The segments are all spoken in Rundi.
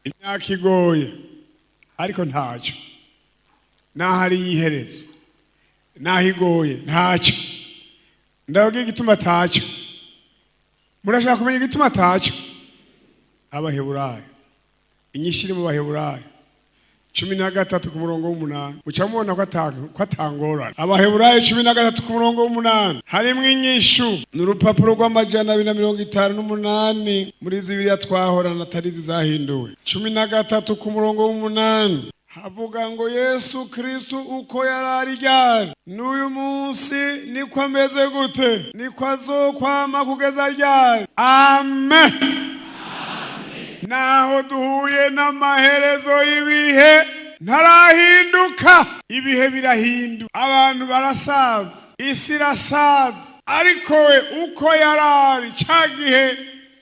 Imyaka igoye, ariko ntacyo. Naho ari iherezo, naho igoye, ntacyo. Ndababwira igituma atacyo. Murashaka kumenya igituma atacyo? Abaheburayo, inyishu iri mu Baheburayo 13 ku murongo w'8. Muca mubona ko atangorane. Abaheburayo 13 ku murongo w'8 harimwo inyishu. Ni urupapuro rw'258 muri zibiriya twahorana, atari izi zahinduwe. 13 ku murongo w'8 havuga ngo: "Yesu Kristu uko yari ari ryari, n'uyu munsi niko ameze gute? Niko azokwama kugeza ryari?" Amen. Naho duhuye n'amaherezo y'ibihe, ntarahinduka. Ibihe birahinduka, abantu barasaza, isi irasaza, ariko we uko yarari ca gihe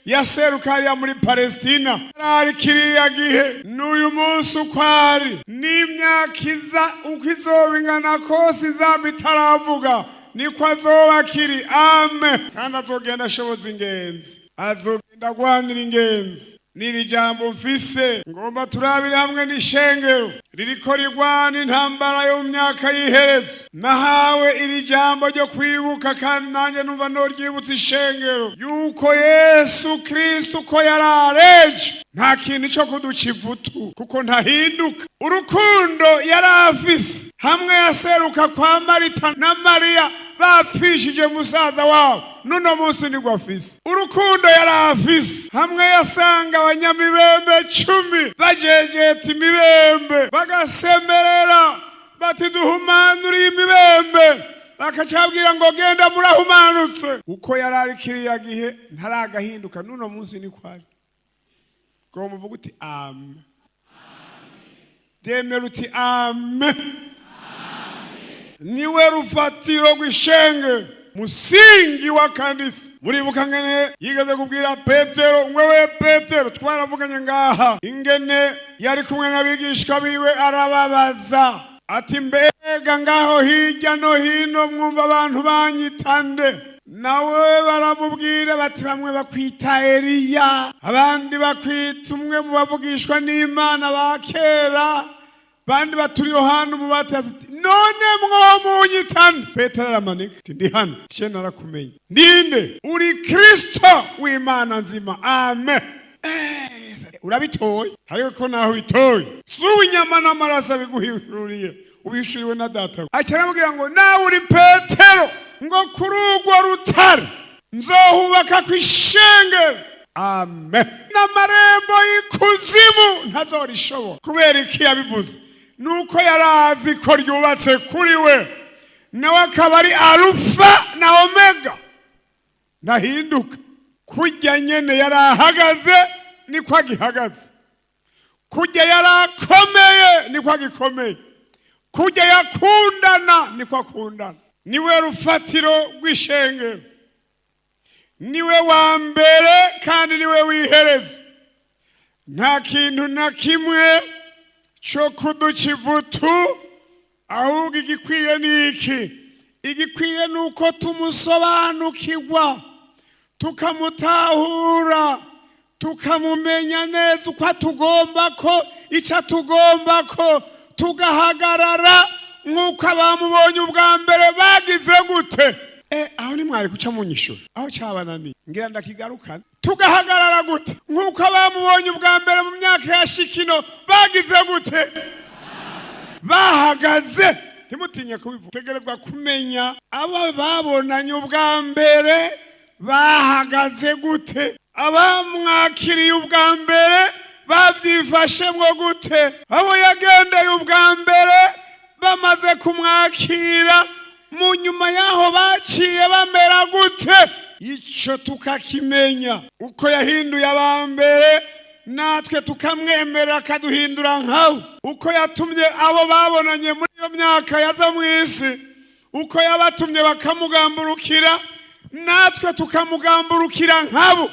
yaseruka hariya muri Palestina, yarari kiriya gihe, n'uyu munsi uko ari, n'imyaka iza uko izoba ingana kose, izamba itaravuga, niko azoba akiri. Amen. Kandi azogenda ashoboza ingenzi, azogenda agwanira ingenzi. N'iri jambo mfise ngomba turabire hamwe n'ishengero ririko rigwana intambara yo mu myaka y'iherezo. Nahawe iri jambo ryo kwibuka, kandi nanjye numva noryibutsa ishengero yuko Yesu Kristo uko yarareje, nta kintu cyo kuduca ivutu, kuko ntahinduka. Urukundo yari afise hamwe yaseruka kwa Marita na Mariya bapfishije musaza wabo, nuno munsi nigwo afise. Urukundo yari afise hamwe yasanga abanyamibembe 10 bajejeta imibembe, bagasemerera bati: "Duhumanuriye imibembe", bakacabwira ngo: "Genda, murahumanutse." Uko yari ari kiriya gihe ntaragahinduka, nuno munsi niko ari. Ngo muvuga uti: "Amen." Demera uti: "Amen." Niwe rufatiro rw'ishenge, musingi wa kanisa. Muribuka ngene yigeze kubwira Petero: "Wewe Petero", twaravuganye ngaha ingene yari kumwe n'abigishwa biwe, arababaza ati: "Mbega ngaho hirya no hino mwumva abantu banyita nde?" Nawe baramubwira bati: "Bamwe bakwita Eliya, abandi bakwita umwe mu bavugishwa n'Imana ba kera, bandi baturi Yohana Umubatizi." Ati: "None mwo munyita nde?" Petero aramanika ati: "Ndi hano ce narakumenye." "Ninde?" "Uri Kristo w'Imana nzima." Amen. Urabitoye, ariko ko naho bitoye si uw'inyama n'amaraso abiguhishuriye, ubishuriwe na Data. Aca aramubwira ngo: "Nawe uri Petero, ngo kuri urwo rutare nzohubaka ku ishengero." Amen. "N'amarembo y'ikuzimu ntazorishobora." Kubera iki yabivuze? Nuko yari azi ko ryubatse kuri we, nawe akaba ari Alufa na Omega, ntahinduka. Kurya nyene yari ahagaze niko agihagaze, kurya yari akomeye niko agikomeye, kurya yakundana niko akundana. Niwe rufatiro rw'ishengero, niwe wa mbere kandi niwe wihereza. Nta kintu na kimwe cyo kuduca ivutu, ahubwo igikwiye ni iki? Igikwiye ni uko tumusobanukirwa, tukamutahura, tukamumenya neza uko atugomba, ko icyo atugomba, ko tugahagarara nk'uko abamubonye ubwa mbere bagize gute. Aho ni mwari kuca munyishura, aho cyabananiye ngira ndakigarukana. Tugahagarara gute nk'uko abamubonye ubwa mbere mu myaka ya shikino bagize gute? Bahagaze. Ntimutinye kubivuga. Tegerezwa kumenya abo babonanye ubwa mbere bahagaze gute, abamwakiriye ubwa mbere babyifashemwo gute, abo yagendeye ubwa mbere bamaze kumwakira, mu nyuma y'aho baciye bamera gute. Icyo tukakimenya, uko yahinduye aba mbere, natwe tukamwemerera akaduhindura nkawe. Uko yatumye abo babonanye muri iyo myaka yaza mu isi, uko yabatumye bakamugamburukira, natwe tukamugamburukira nkabo.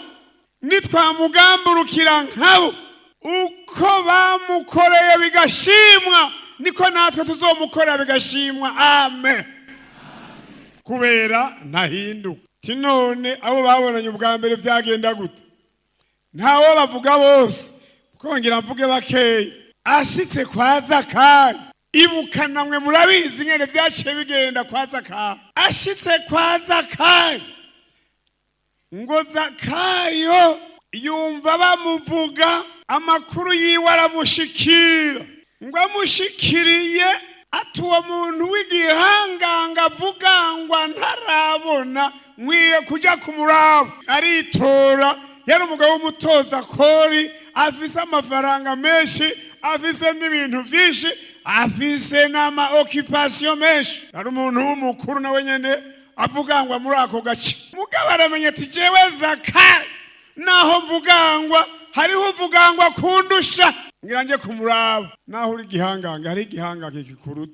Nitwamugamburukira nkabo, uko bamukoreye bigashimwa, niko natwe tuzomukorera bigashimwa. Amen. Kubera ntahinduka. Ti none abo babonanye ubwa mbere byagenda gute? Ntawo bavuga bose, Kongera mvuge bakeya. Ashitse kwa Zakayo, ibuka namwe murabizi ngene vyaciye bigenda kwa Zakayo. Ashitse kwa Zakayo, ngo Zakayo yumva bamuvuga, amakuru yiwe aramushikira. Ngo amushikiriye, ati: "Uwo muntu w'igihanganga avugangwa ntarabona, nkwiye kujya kumuraba." Aritora. Yari umugabo w'umutoza kori, afise amafaranga menshi, afise n'ibintu byinshi, afise n'ama occupations menshi. Ari umuntu w'umukuru nawe nyene avugangwa muri ako gace. Mugabo aramenya ati: "Jewe Zakayo, naho mvugangwa, hariho uvugangwa kundusha, ngira nje kumuraba." Naho uri igihanganga, hari igihanganga kikuruta.